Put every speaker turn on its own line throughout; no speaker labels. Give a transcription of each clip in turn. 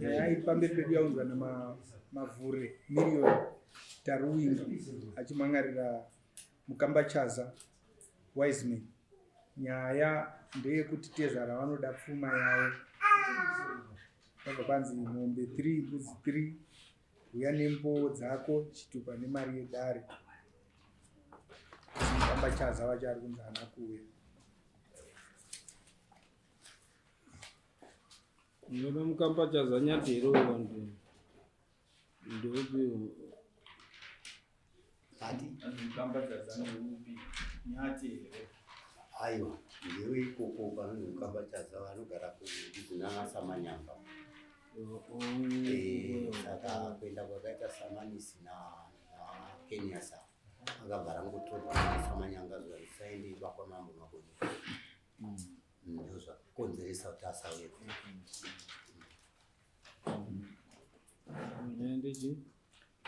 Nyaya iri pamberi pedu yaunzwa naMavhure Miriyoni Taruwinga achimhan'arira Mukambachaza Wiseman. Nyaya ndeyekuti tezvara vanoda pfuma yavo. Pabva panzi mombe 3 mbudzi 3 huya nemboo dzako chitupa nemari yedare. Mukambachaza wacho ari kunzi haana kuuya.
Unoda mukambachaza nyati here vantu ndeupi
Ati
mukambachaza ndeupi nyati here?
Aiwa, ndewe ikoko panonzi mukambachaza vanogara kudzinana Samanyanga. Eh, saka kuenda kwakaita Samanisi na Keniasa akabva rangotorwa naSamanyanga zuva risaende kwamambo Makoni. Ndozvakonzeresa kuti asauye.
Nyaya ndechi?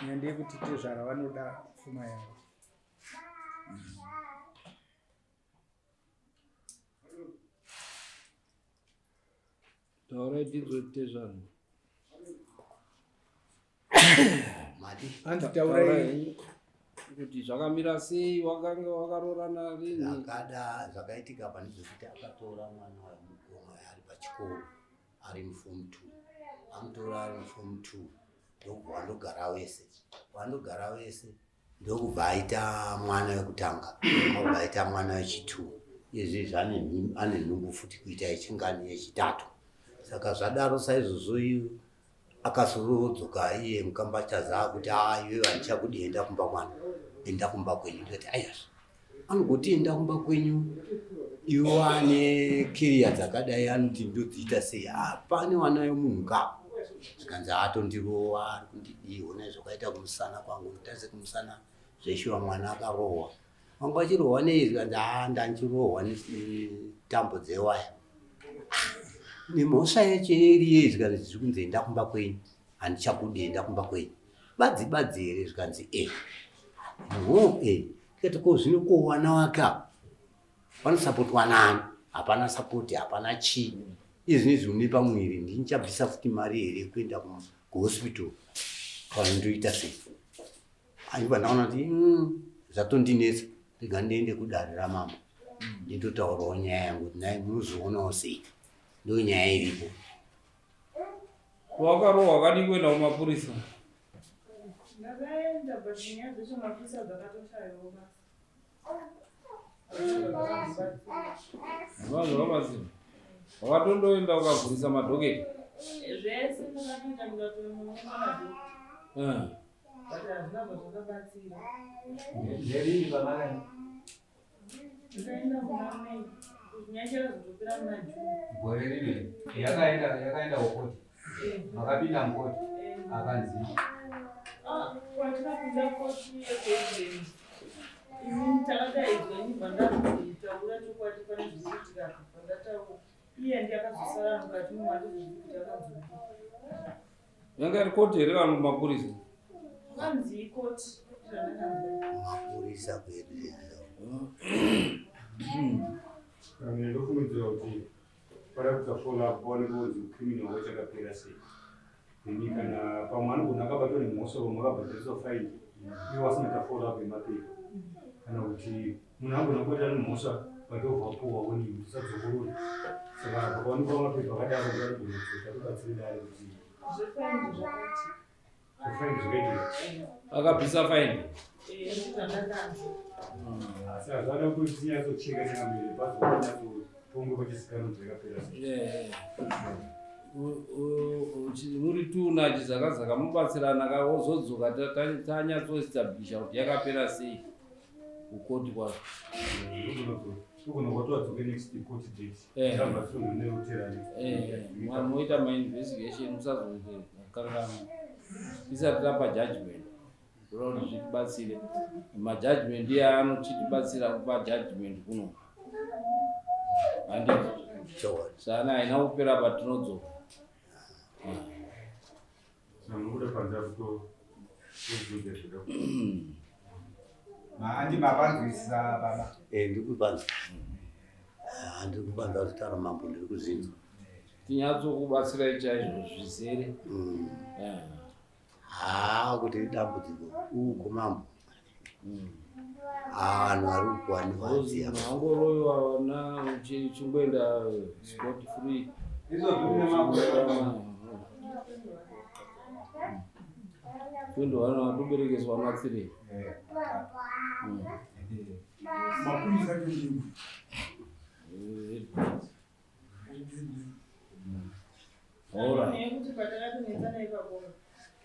Nyaya ndeyekuti tezvara vanoda pfuma yavo.
Taurai tinzwe tezvara.
Mati.
Hanzi taurai
kuti zvakamira sei wakanga wakaroorana rini?
Zvakada zvakaitika apa ndezvekuti akatora mwana wemukoma ari pachikoro ari muform 2. Amutora ari muform 2 ndokubva wandogara wese. Wandogara wese ndokubva aita mwana wekutanga akabva aita mwana wechitwo izvi ane nhumbu futi kuita yechingani yechitatu saka zvadaro saizvozvo akazodzoka iye mukambachaza akuti a ah, iwe handichakudi enda kumba kwana enda kumba kwenyu ndikati ayazve anogoti enda kumba kwenyu iwe ane kiriya dzakadai anoti ndodziita sei hapane ah, wanayo munhu ka zvikanzi atondirowa ari kundidii honai zvakaita kumusana kwangu nditarise kumusana zveshuwa mwana akarohwa wangu achirohwa nei zvikanzi haa ndanchirohwa netambo dzewaya nemhosva yacho iri yei zvikanzi zviri kunzi enda kumba kwenyu handichakudi enda kumba kwenyu badzi badzi here zvikanzi e ho e tikati ko zvino ko wana wake apa vanosapotwa nani hapana sapoti hapana chii izvi nezvi une pamuviri ndinichabvisa futi mari here kuenda kuhospital kana ndoita sei aiwa ndaona kuti mm, zvatondinetsa rega ndiende kudare ramambo nditotaurawo nyaya yangu kuti nai munozvionawo sei ndo nyaya iripo
wakarohwa wakadii kuenda kumapurisa
Ndakaenda but nyaya dzacho mapurisa dzakatoshayawo basa.
Vanhu vamaziva. Wakatondoenda ukavhurisa madhoketi.
Zvese ndakatoenda ndikatonoona madhoketi.
Eh.
But hazvina zvazvakabatsira.
Nderini pamakaenda?
Ndakaenda muna May. Nyaya yakazotopera muna June.
Gore rino yakaenda yakaenda kukoti. Makapinda mukoti akanzi
Ah, kwatinapinda koti yepresident ini takadaidzwa ini bva ndanzi taura chokwadi pane zviri kuitika apa bva ndataura iye ndiye akazosara mukati mumwe handizozivi kuti akanzi
Yanga iri koti here kana mapurisa?
Kanzi ikoti zvandakanzwa.
Mapurisa kwedu.
Kana ndofungidzira kuti pada kuita follow up paoneke kunzi criminal wacho akapera sei. Then kana pamwe anogona akabatwa nemhosva pamwe akabhadhariswa fine iwo asina kuita follow up yemapepa. Kana kuti munhu anogona kubata nemhosva but obva apuwa warning kuti usadzokorore. Saka pakaonekwa mapepa akadaro anogona kuzota tobatsire dare kuti
Zvefaindi zvakaitika.
zvefaindi zvakaitika.
Akabvisa faindi.
Eh, ndozvandakanzwa.
Asi hazvada kuti tinyatsocheka changamire pazonyatsotonga pachizikanwa kuti zvakapera sei.
Eh. Muri tuna chizakazaka mubatsirana ka wozodzoka tanyatsoestablisha kuti yakapera sei kukoti kwacho.
Togona kwatoadzoke next court date.
Eh.
Tamba soon neutera next.
Eh, moita mainvestigation musazoite kanganwa tisati tapa judgment toda kuti zvitibatsire majudgment iye anochitibatsira kupa judgment kuno handiti
Chokwadi.
sana haina kupera patinodzoka
Munobuda panze apo tobvunza zvida.
Handi mapanzwisisa baba.
Eh, ndiri kupanzwa. Ah, ndiri kupanzwa zita ramambo ndiri kuzvinzwa.
Tinyatsokubatsirai chaizvo zvizere.
Haa kuti dambudziko uko mambo. Vanhu vari kukuwaniwa.
Mangoroiwa vana uchingoenda scot free.
Izvozvo mune makore.
21 watoberekeswa matsiri.
Mapurisa ndingu.
Alright.
Nekuti patakatonetsana ipapo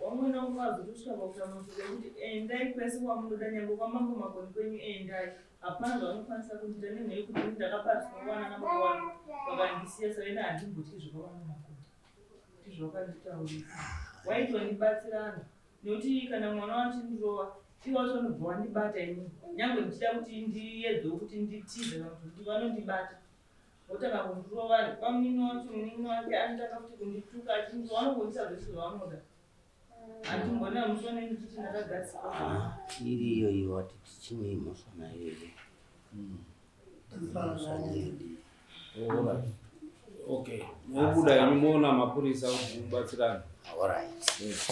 wamwena wangu azotosvika pakuita mashoko ekuti endai kwese kwamunoda nyangwe kwamambo Makoni kwenyu endai, hapana zvavanokwanisa kundiita nenhau yekuti ini ndakabatsirwa kwana namambo wangu vakandisiya, saka ini handimbotyi zvekwamambo Makoni. Ndizvo vakanditaurisa, waitondibatsirana nekuti kana mwana wachindirova ivo vacho vanobva vandibata ini, nyangwe ndichida kuti ndiedzewo kuti nditize kana kuti vanondibata votanga kundirova. Pamunini wacho, munin'ina wake anotanga futi kundituka achindirova, vanongondisa zvese zvavanoda. Handimbona musi wanei ndichiti ndakagadzikwa.
Iriyo iyo wati tichine mhosva nayo here? Mhosva neyodii?
Alright. Okay. Mobuda henyu moona mapurisa kuti mubatsirane.
Alright.
Yes.